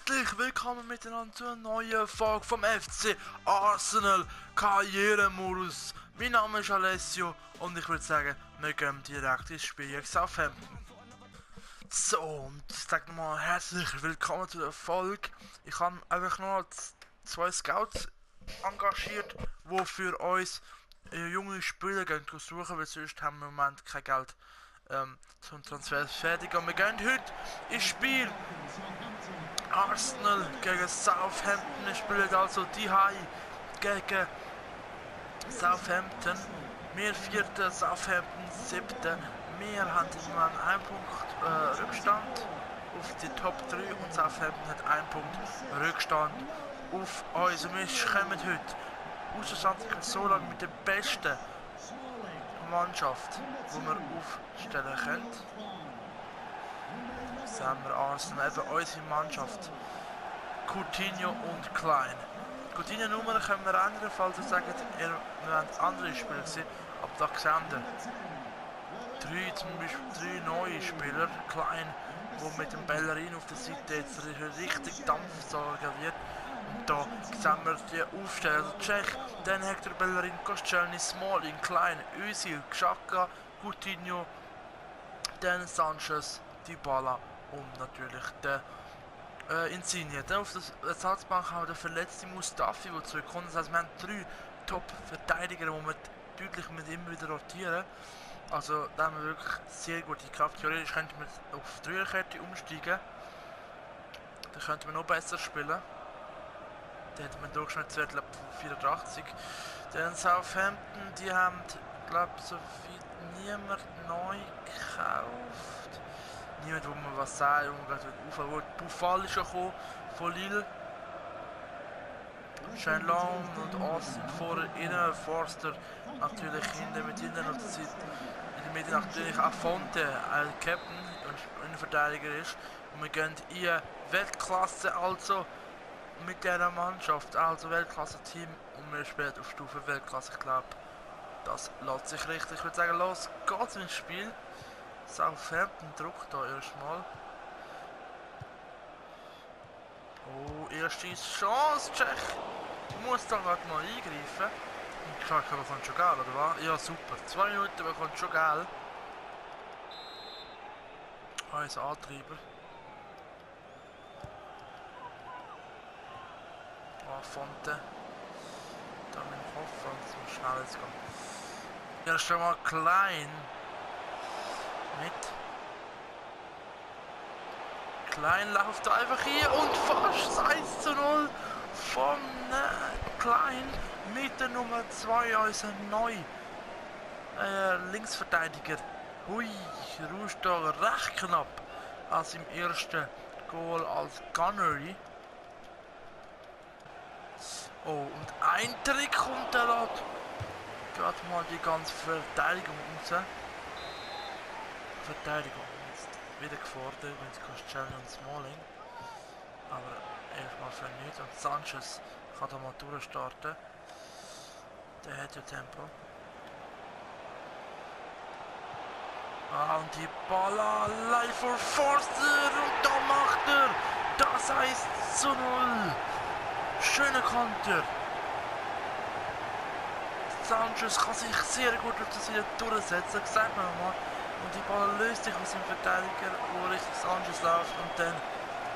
Herzlich willkommen miteinander zu einer neuen Folge vom FC Arsenal Karrieremodus. Mein Name ist Alessio und ich würde sagen, wir gehen direkt ins Spiel gegen Southampton. So, und ich sage nochmal herzlich willkommen zu der Folge. Ich habe einfach noch zwei Scouts engagiert, die für uns junge Spieler gehen suchen, weil sonst haben wir im Moment kein Geld zum Transfer fertig. Und wir gehen heute ins Spiel. Arsenal gegen Southampton. Wir spielen also die High gegen Southampton. Wir vierten, Southampton siebten. Wir haben im Moment einen Punkt Rückstand auf die Top 3 und Southampton hat einen Punkt Rückstand auf uns. Und wir kommen heute ausschlussendlich so lange mit der besten Mannschaft, die wir aufstellen können. Jetzt haben wir Arsenal, eben unsere Mannschaft. Coutinho und Klein. Coutinho-Nummer können wir ändern, falls ihr sagt, wir wollen andere Spieler sehen. Aber da sehen wir zum Beispiel 3 neue Spieler. Klein, der mit dem Bellerin auf der Seite jetzt richtig Dampf sorgen wird. Und da sehen wir die Aufstellung. Also Cech, dann Hector Bellerin, Koscielny, Smalling, Klein, Özil, Xhaka, Coutinho, dann Sanchez, Dybala und natürlich der Insigne. Dann auf der Ersatzbank haben wir den verletzten Mustafi, der zurückkommt. Das heißt, wir haben 3 Top-Verteidiger, die wir deutlich mit immer wieder rotieren. Also da haben wir wirklich sehr gute Kraft. Theoretisch könnten wir auf 3er-Kette umsteigen. Dann könnten wir noch besser spielen. Dann hätten wir einen Durchschnittswert von 84. Dann Southampton, die haben, glaube ich, so viel niemand neu gekauft. Niemand, wo man was sagt, wo man gerade Buffal ist schon gekommen, von Lille. Shane Long und Austin vorher innen, Forster natürlich hinten mit ihnen und in der Mitte natürlich auch Fonte, ein Captain und Innenverteidiger ist. Und wir gehen in Weltklasse also mit dieser Mannschaft, also Weltklasse-Team und wir spielen auf Stufe Weltklasse. Ich glaube, das lässt sich richtig. Ich würde sagen, los geht's ins Spiel. Southampton druckt da erstmal. Oh, erste Chance, Cech. Muss da gerade mal eingreifen. Und Xhaka bekommt schon Geld, oder was? Ja, super. 2 Minuten bekommt schon Geld. Als Antreiber. Oh, Fonte. Da mit dem Kopf, so schnell jetzt gehen. Ja, schon mal Klein. Mit. Klein läuft da einfach hier und fast 1:0 von Klein mit der Nummer 2, unser neu Linksverteidiger. Hui, rutscht da recht knapp als im ersten Goal als Gunnery. Oh, und ein Trick kommt da gerade mal die ganze Verteidigung raus. Verteidigung jetzt wieder gefordert mit Koscielny und Smalling. Aber erstmal für nichts. Und Sanchez kann da mal durchstarten. Der hat ja Tempo. Und die Ball allein für Forster. Und da macht er das 1:0. Schöner Konter. Sanchez kann sich sehr gut auf der Seite durchsetzen, sagt man mal. Und die Ball löst sich aus dem Verteidiger, wo Richtung Sanchez läuft und dann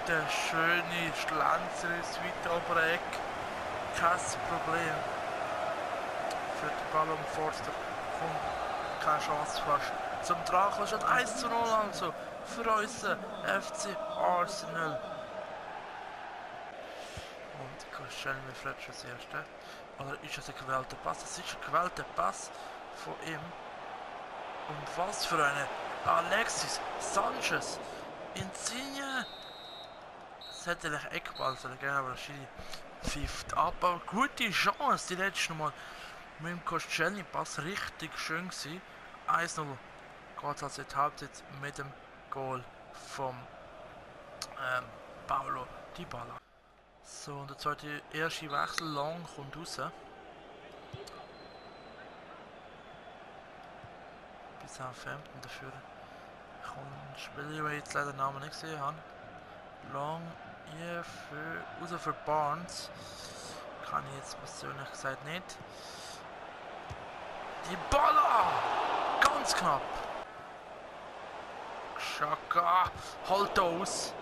der schöne Schlenzer ist weiter oben Eck. Kein Problem. Für den Ball um Forster kommt keine Chance fast. Zum Drachen steht 1:0 also für unseren FC Arsenal. Und Koscielny mit Fletcher das erste. Oder ist das ein gewählter Pass? Das ist ein gewählter Pass von ihm. Und was für eine Alexis Sanchez Insigne. Das hätte eigentlich Eckball sollen geben, aber Schiri pfeift ab. Aber gute Chance, die letzte Mal mit dem Koscielny Pass richtig schön gewesen. 1:0 geht also in die Halbzeit mit dem Goal vom Paulo Dybala. So, und der zweite erste Wechsel, Long kommt raus. Bis Southampton dafür kommt ein Spieler, den ich jetzt leider den Namen nicht gesehen habe. Long hier für Barnes. Kann ich jetzt persönlich gesagt nicht. Die Baller! Ganz knapp. Xhaka holt aus.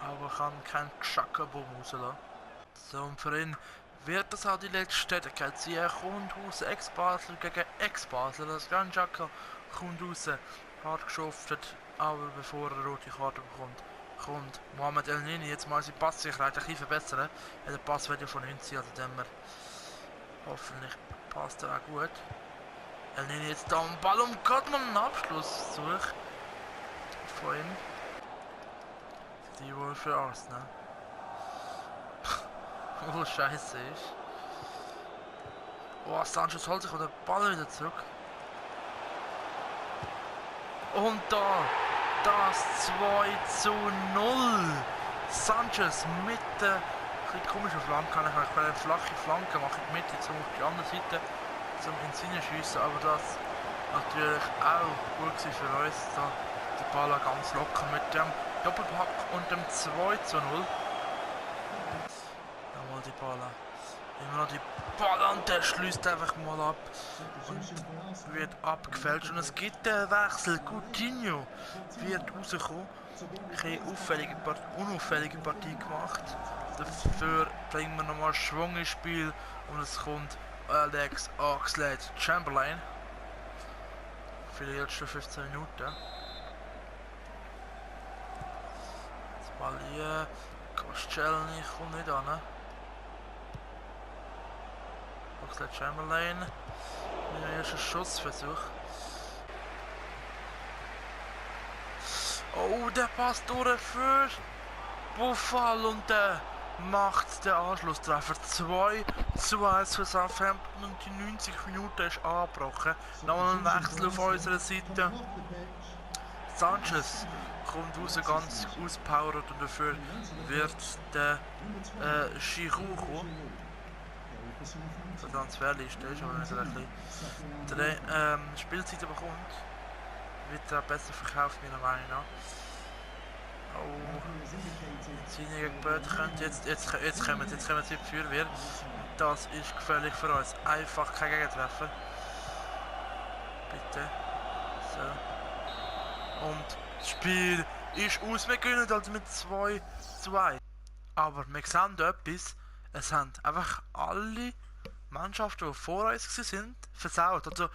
Aber kann kein Xhaka-Boom rauslassen. So, und für ihn wird das auch die letzte Tätigkeit sein. Er kommt raus, Ex-Basel gegen Ex-Basel. Das Gran Xhaka kommt raus, hart geschuftet, aber bevor er eine rote Karte bekommt, kommt Mohamed El-Nini jetzt mal seine Passsicherheit ein bisschen verbessern. Der Pass wird ja von 90, also dem wir hoffentlich passt er auch gut. El-Nini jetzt da am Ball und gerade mal einen Abschluss sucht von ihm. Die wohl für Arsenal. Oh, scheiße ist. Oh, Sanchez holt sich den Ball wieder zurück. Und da, das 2:0. Sanchez mit der komischen Flanke, kann ich eine flache Flanke machen, mit jetzt auf die andere Seite zum Insigne schiessen, aber das natürlich auch gut für uns. Da der Ball ganz locker mit dem Doppelpack und dem 2:0. Nochmal die Baller. Immer noch die Baller und der schließt einfach mal ab und wird abgefälscht. Und es gibt den Wechsel. Coutinho wird rauskommen. Keine unauffällige Partie gemacht. Dafür bringen wir nochmal Schwung ins Spiel und es kommt Alex Oxlade-Chamberlain für die letzten 15 Minuten. Das Ball hier. Koscielny kommt nicht an. Oxlade-Chamberlain mit dem ersten Schussversuch. Oh, der passt durch für Buffal und der macht den Anschlusstreffer. 2:1 für Southampton und die 90 Minuten ist angebrochen. Nochmal ein Wechsel auf unserer Seite. Sanchez kommt raus, ganz auspowert und dafür wird der Giroud kommen. So Transferliste ist, aber wenn er ein bisschen Spielzeit bekommt, wird er besser verkauft, meiner Meinung nach. Oh, Insigne gegen Böth könnte jetzt kommen sie in die Feuerwehr. Das ist gefährlich für uns. Einfach kein Gegentreffer. Bitte. So. Und das Spiel ist aus. Wir gewinnen also mit 2:2. Aber wir sehen etwas. Es haben einfach alle Mannschaften, die vor uns waren, versaut. Also,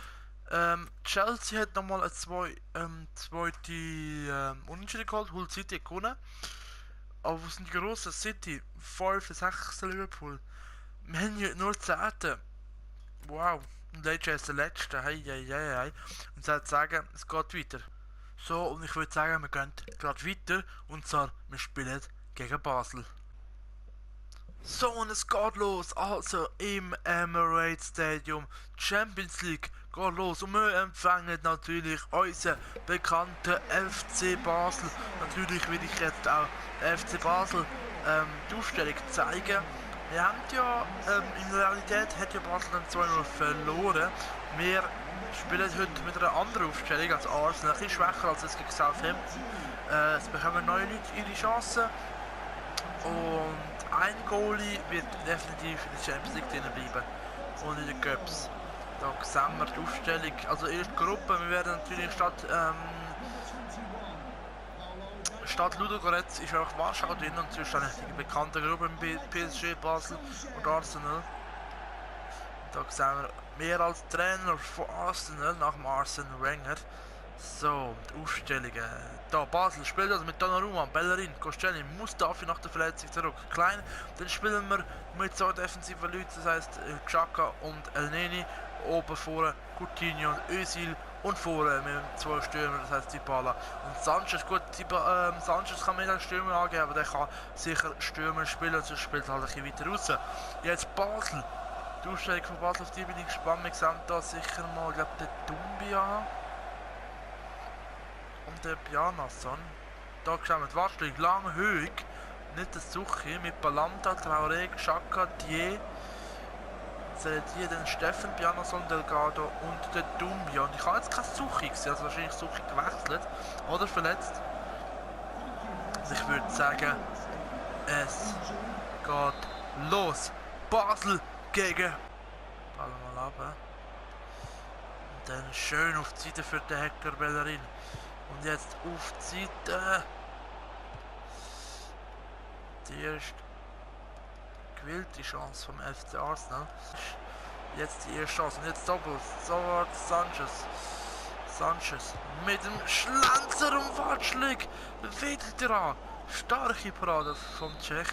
Chelsea hat nochmal eine zweite Unentschieden geholt, Hull City gewonnen. Aber wo sind die grossen? City, 5., 6. Liverpool. Wir haben hier nur 10. Wow. Und Leicester ist der Letzte. Hey. Und ich sagen, es geht weiter. So, und ich würde sagen, wir gehen gerade weiter. Und zwar, wir spielen gegen Basel. So, und es geht los, also im Emirates Stadium, Champions League geht los und wir empfangen natürlich unseren bekannten FC Basel. Natürlich will ich jetzt auch FC Basel die Aufstellung zeigen. Wir haben ja, in der Realität hat ja Basel dann 2:0 verloren. Wir spielen heute mit einer anderen Aufstellung als Arsenal, ein bisschen schwächer als es gegen Southampton. Es bekommen neue Leute ihre Chancen. Und ein Goalie wird definitiv in der Champions League drin bleiben und in den Cups. Da sehen wir die Aufstellung, also erste Gruppe, wir werden natürlich statt Ludogorets ist auch Warschau drin und sonst eine bekannte Gruppe mit PSG, Basel und Arsenal. Da sehen wir mehr als Trainer von Arsenal nach dem Arsene Wenger. So, die Aufstellungen. Da, Basel spielt also mit Donnarumma, Bellerin, Koscielny, Mustafi nach der Verletzung zurück. Klein, dann spielen wir mit so defensiven Leuten, das heisst Xhaka und El-Neni. Oben vorne Coutinho und Özil und vorne mit 2 Stürmer, das heisst Dybala. Und Sanchez, gut, Sanchez kann mir als Stürmer angeben, aber der kann sicher Stürmer spielen, sonst spielt er halt ein bisschen weiter raus. Jetzt Basel. Die Aufstellung von Basel, auf die bin ich gespannt. Wir sehen da sicher mal, glaube den Doumbia und der Bjarnason. Da schauen wir die Wartung lang, hoch, nicht das Suche mit Balanta, Traoré, Xhaka, Dié, Seredier, den Steffen, Bjarnason, Delgado und der Doumbia. Und ich habe jetzt keine Suche gesehen, also wahrscheinlich Suche gewechselt oder verletzt. Und ich würde sagen, es geht los. Basel gegen... Ballen mal ab. Und dann schön auf die Seite für den Hector Bellerin. Und jetzt auf die Seite. Die erste gewählte Chance vom FC Arsenal. Jetzt die erste Chance. Und jetzt doppelt. Sofort Sanchez. Sanchez mit dem Schlanzer und Watschlik. Wieder dran. Starke Parade vom Tschech.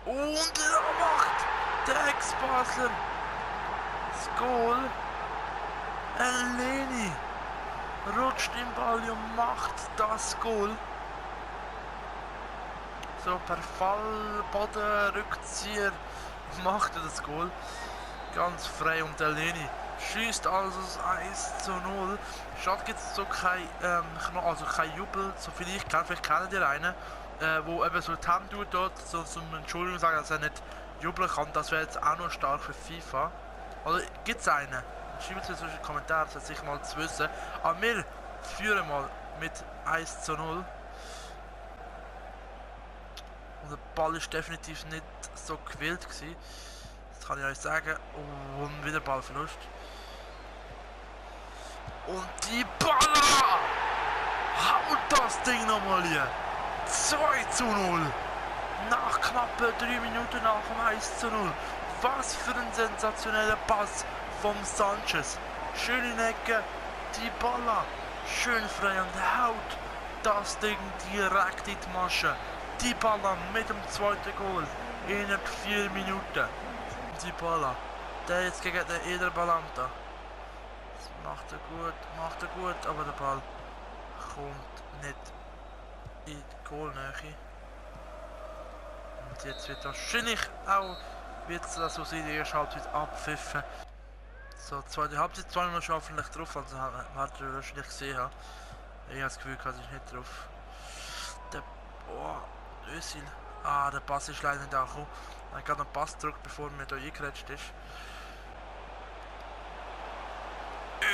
Und er macht der Ex-Basler das Goal. Elneny rutscht im Ball und macht das Goal. So per Fall, Boden, Rückzieher macht er das Goal. Ganz frei und Elneny schießt also das 1:0. Schade gibt es so kein Jubel, so viel ich kenne, vielleicht kennen die einen, wo eben so die Hand tut dort, so zum Entschuldigung sagen, dass er nicht jubeln kann. Das wäre jetzt auch noch stark für FIFA. Oder gibt es einen? Schreibt es in den Kommentaren, das sicher mal zu wissen. Aber wir führen mal mit 1:0. Und der Ball ist definitiv nicht so gewählt gewesen. Das kann ich euch sagen. Und wieder Ballverlust. Und die Baller! Haut das Ding nochmal hier! 2:0! Nach knappe 3 Minuten nach dem 1:0. Was für ein sensationeller Pass vom Sanchez. Schön in Ecke, die Baller. Schön frei und haut das Ding direkt in die Masche. Die Baller mit dem zweiten Goal in 4 Minuten. Die Baller, der jetzt gegen den Eder Balanta. Das macht er gut, aber der Ball kommt nicht in die Goalnähe. Und jetzt wird wahrscheinlich auch so sein, die erste Halbzeit abpfiffen. So, zweite Halbzeit, 2 Minuten schon hoffentlich drauf, also werdet ihr wahrscheinlich gesehen haben. Ich habe das Gefühl, dass ich nicht drauf. Der Özil. Ah, der Pass ist leider nicht angekommen. Er hat gerade einen Pass gedrückt, bevor er mir hier eingeratscht ist.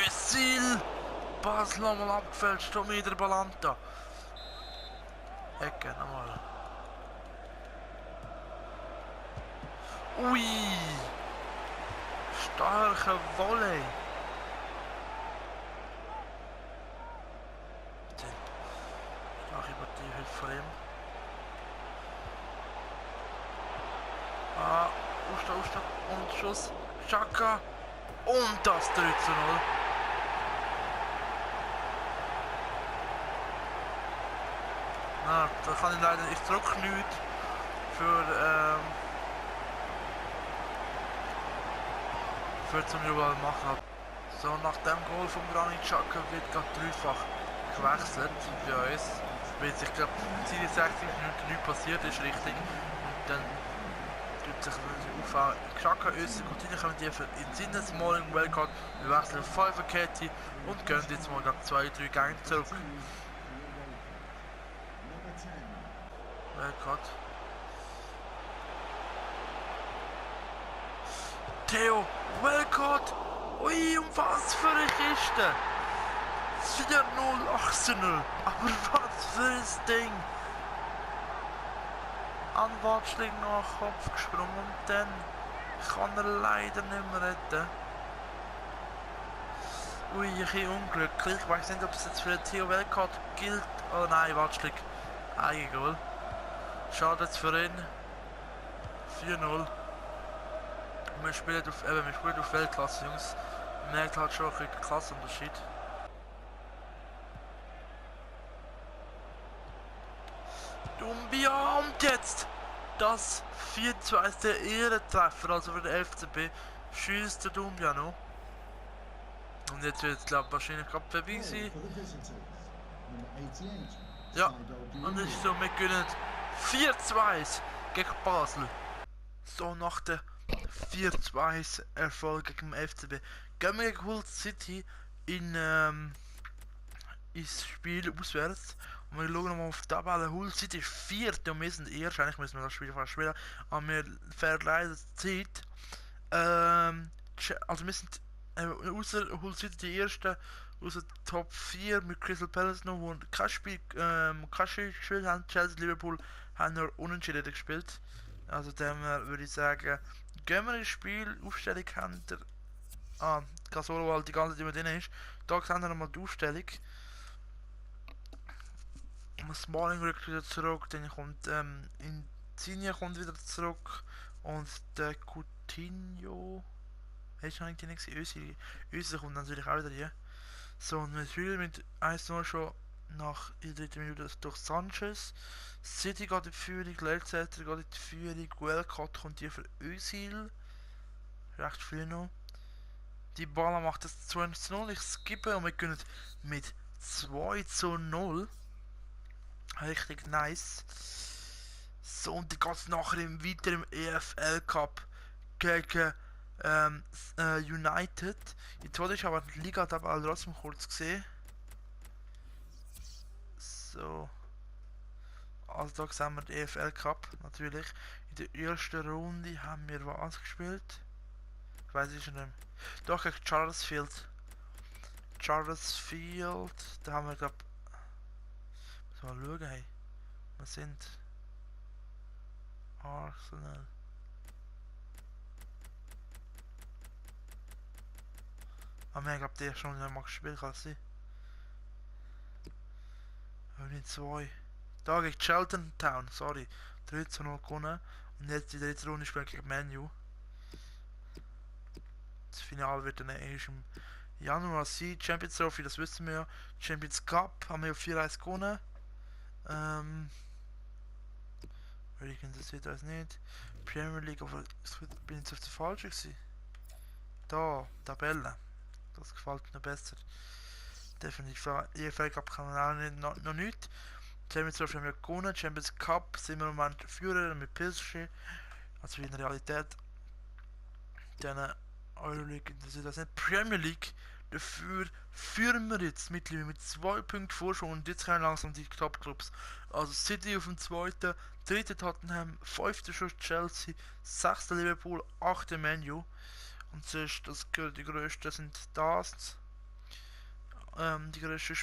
Özil! Pass nochmal abgefälscht, um wieder Balanta. Ecke, nochmal. Ui! Starke Volley! Starke Partie heute von ihm. Ah, Usta und Schuss. Xhaka und das 3:0. Na, da kann ich leider, ich drücke nichts für zum Jubel machen. So, nach dem Goal von Granit Xhaka wird gerade dreifach gewechselt bei uns. Weil sich, glaube ich, in 60 Minuten nichts passiert ist, richtig. Und dann tut sich auf Xhaka, Özil, Coutinho kommen die in Sinnes Morning Wildcard. Wir wechseln auf 5er-Kette und gehen jetzt mal 2-3 Gänge zurück. Wildcard. Theo, Wildcard! Ui, um was für eine Kiste! 4:0, 18:0. Aber was für ein Ding! An Watschling nach Kopf gesprungen und dann kann er leider nicht mehr retten. Ui, ein bisschen unglücklich. Ich weiß nicht, ob es jetzt für den Theo Wildcard gilt. Oh nein, Watschling. Eigengoal. Schade jetzt für ihn. 4:0. Wir spielen auf Weltklasse, Jungs. Man merkt halt schon ein Klassenunterschied. Dumbia und jetzt das 4:2 der Ehrentreffer, also für den FCB. Schießt der Dumbia noch. Und jetzt wird es, glaube ich, wahrscheinlich gerade vorbei sein. Ja, und es ist so, wir gewinnen 4:2 gegen Basel. So nach der 4:2 Erfolg gegen den FCB. Gehen wir gegen Hull City ins Spiel auswärts. Und wir schauen mal auf die Tabelle. Hull City ist 4. und wir sind erst. Eigentlich müssen wir das Spiel fast spielen. Aber wir verleihen Zeit. Also wir sind außer Hull City die Ersten aus der Top 4 mit Crystal Palace noch, wo kein Spiel gespielt haben. Chelsea, Liverpool haben nur unentschieden gespielt. Also dem würde ich sagen, gehen wir ins Spiel, Aufstellung haben der Casolo halt die ganze Zeit immer drin ist. Da sehen wir nochmal die Aufstellung. Smalling rückt wieder zurück, dann kommt Insigne kommt wieder zurück und der Coutinho. Hast du eigentlich nicht gesehen? Özil kommt natürlich auch wieder hier. So, und wir spielen mit 1-0 schon nach in der 3. Minute durch Sanchez. City geht in die Führung, Leicester geht in die Führung, Welcott kommt hier für Özil. Recht viel noch. Die Balla macht das 2-0, ich skippe und wir können mit 2-0. Richtig nice. So, und dann geht es nachher weiter im EFL Cup gegen United. Ich habe aber die Liga trotzdem kurz gesehen. So. Also da sehen wir den EFL Cup natürlich. In der ersten Runde haben wir was gespielt? Ich weiß es nicht mehr. Doch, gegen Charlesfield. Charlesfield. Da haben wir glaube ich. Mal schauen, hey. Wir sind Arsenal. Aber wir haben glaube ich die erste Runde nicht mal gespielt, kann es sein? Nicht 2. Da gegen Cheltenham Town, sorry. 3-0 gewonnen. Und jetzt die dritte Runde spielen gegen Menu. Das Finale wird dann erst im Januar sein. Champions Trophy, das wissen wir ja. Champions Cup haben wir ja 4-1 gewonnen. Interessiert das nicht. Premier League, aber bin jetzt auf der falschen gewesen. Da, Tabelle. Das gefällt mir besser. Definitiv. EFL Cup kann man auch noch nicht. Champions Trophy haben wir gewonnen. Champions Cup sind wir im Moment Führer mit PSG. Also wie in der Realität. Dann Euroleague interessiert das nicht. Premier League, dafür führen wir jetzt mittlerweile mit 2 Punkten Vorsprung und jetzt kommen langsam die Top-Clubs. Also City auf dem 2., 3. Tottenham, 5. schon Chelsea, 6. Liverpool, 8. Menu. Und sonst, die grössten sind das. Die grössten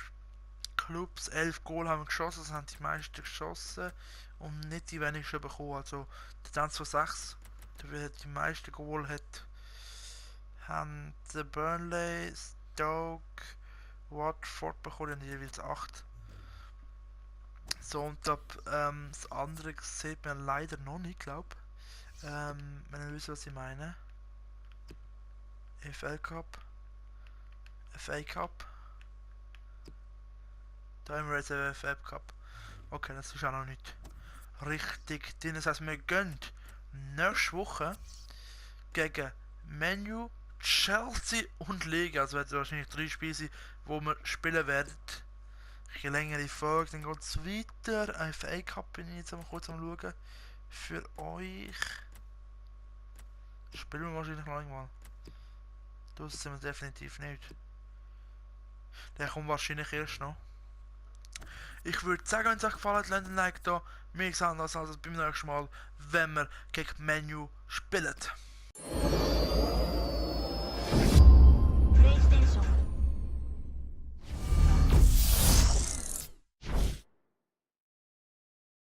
Clubs, 11 Goal haben wir geschossen, das haben die meisten geschossen und nicht die wenigsten bekommen. Also der Tanz von 6, der die meisten Goal hat, haben Burnley, Stoke, Watford bekommen, jeweils 8. So, und das andere sieht man leider noch nicht, glaube ich. Wenn ihr wisst, was ich meine. FA Cup. FA Cup. Da haben wir jetzt einen FA Cup. Okay, das ist auch noch nicht richtig drin. Das heißt, wir gehen nächste Woche gegen Menu, Chelsea und Liga. Also wird es wahrscheinlich 3 Spiele sein, wo wir spielen werden. Eine längere Folge, dann geht es weiter. Ein FA Cup bin ich jetzt mal kurz am schauen. Für euch. Spielen wir wahrscheinlich noch einmal. Das sind wir definitiv nicht. Der kommt wahrscheinlich erst noch. Ich würde sagen, wenn es euch gefallen hat, lasst ein Like da. Wir sehen uns also beim nächsten Mal, wenn wir gegen Menu spielen.